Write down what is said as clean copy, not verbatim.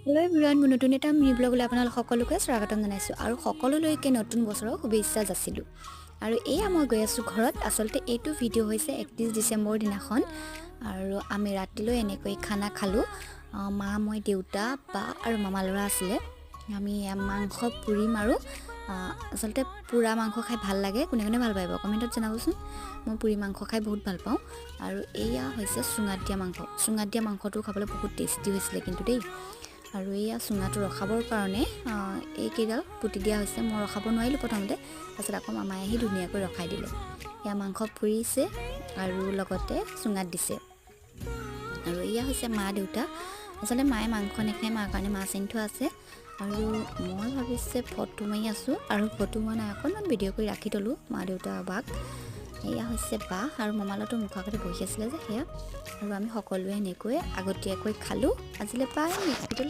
Hello' everyone, মোৰ নতুন এটা মিনি ব্লগলৈ আপোনালোক সকলোকে স্বাগতম জনাইছোঁ আৰু সকলোলৈকে নতুন বছৰৰ শুভেচ্ছা যাচিলোঁ। আৰু এয়া মই গৈ আছোঁ ঘৰত। আচলতে এইটো ভিডিঅ' হৈছে 31 ডিচেম্বৰ দিনাখন আৰু আমি ৰাতিলৈ এনেকৈ খানা খালোঁ। মা, মই, দেউতা, বা আৰু মামা ল'ৰা আছিলে। আমি মাংস পুৰিম আৰু আচলতে পোৰা মাংস খাই ভাল লাগে। কোনে কোনে ভাল পায় বাৰু কমেণ্টত জনাবচোন। মই পুৰি মাংস খাই বহুত ভাল পাওঁ। আৰু এয়া হৈছে চুঙাত দিয়া মাংস। চুঙাত দিয়া মাংসটো খাবলৈ বহুত টেষ্টি হৈছিলে কিন্তু দেই। আৰু এয়া চুঙাটো ৰখাবৰ কাৰণে এইকেইডাল পুতি দিয়া হৈছে। মই ৰখাব নোৱাৰিলোঁ প্ৰথমতে, তাৰপিছত আকৌ মামাই আহি ধুনীয়াকৈ ৰখাই দিলে। এয়া মাংস পুৰিছে আৰু লগতে চুঙাত দিছে। আৰু এয়া হৈছে মা, দেউতা। আচলতে মায়ে মাংস নাখায়, মাৰ কাৰণে মাছ আনি থোৱা আছে। আৰু মই ভাবিছে ফটো মাৰি আছোঁ আৰু ফটো মৰা নাই, অকণমান ভিডিঅ' কৰি ৰাখি থ'লোঁ মা, দেউতা, বাক। এয়া হৈছে বা আৰু মামা ল'ৰাটো মুখৰ আগতে বহি আছিলে যে সেয়া। আৰু আমি সকলোৱে এনেকৈ আগতীয়াকৈ খালোঁ। আজিলৈ বাই, নেক্সট ভিডিঅ'।